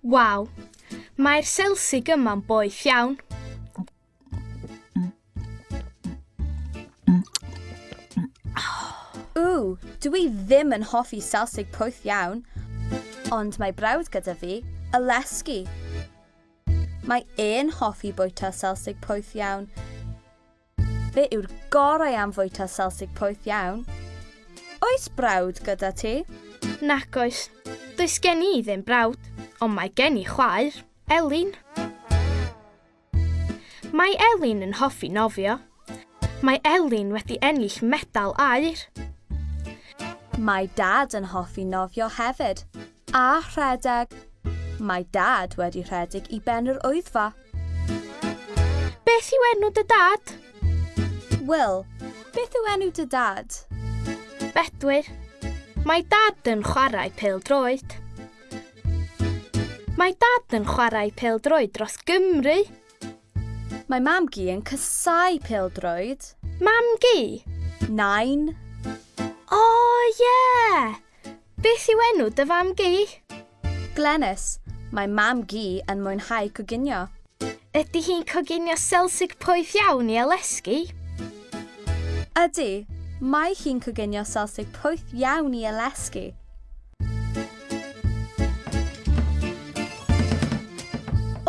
Waw, mae'r selsig yma'n boeth iawn. Ww, dw i ddim yn hoffi selsig poeth iawn, ond mae brawd gyda fi, Aleski. Mae e'n hoffi bwyta selsig poeth iawn. Fe yw'r gorau am fwyta selsig poeth iawn. Oes brawd gyda ti? Nac oes. Does gen i ddim brawd, ond mae gen i chwaer, Elin. Mae Elin yn hoffi nofio. Mae Elin wedi ennill medal aur. Mae Dad yn hoffi nofio hefyd, a rhedeg. Mae Dad wedi rhedeg i ben yr Wyddfa. Beth yw enw dy dad? Will, beth yw enw dy dad? Bedwyr. Mae dad yn chwarae pêl-droed. Mae dad yn chwarae pêl-droed dros Gymru. Mae mam-gu yn casáu pêl-droed. Mam-gu? Nain. O, ie! Beth yw enw dy fam-gu? Glenys, mae mam-gu yn mwynhau coginio. Ydy hi'n coginio selsig poeth iawn i Aleski? Ydy, mae hi'n coginio selsig poeth iawn i Aleski.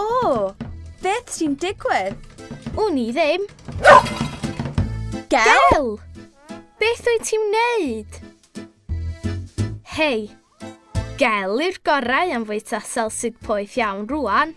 O, beth sy'n digwydd? Wn i ddim. Gel? Gel! Beth wyt ti'n wneud? Hei, gel yw'r gorau am fwyta selsig poeth iawn rwan.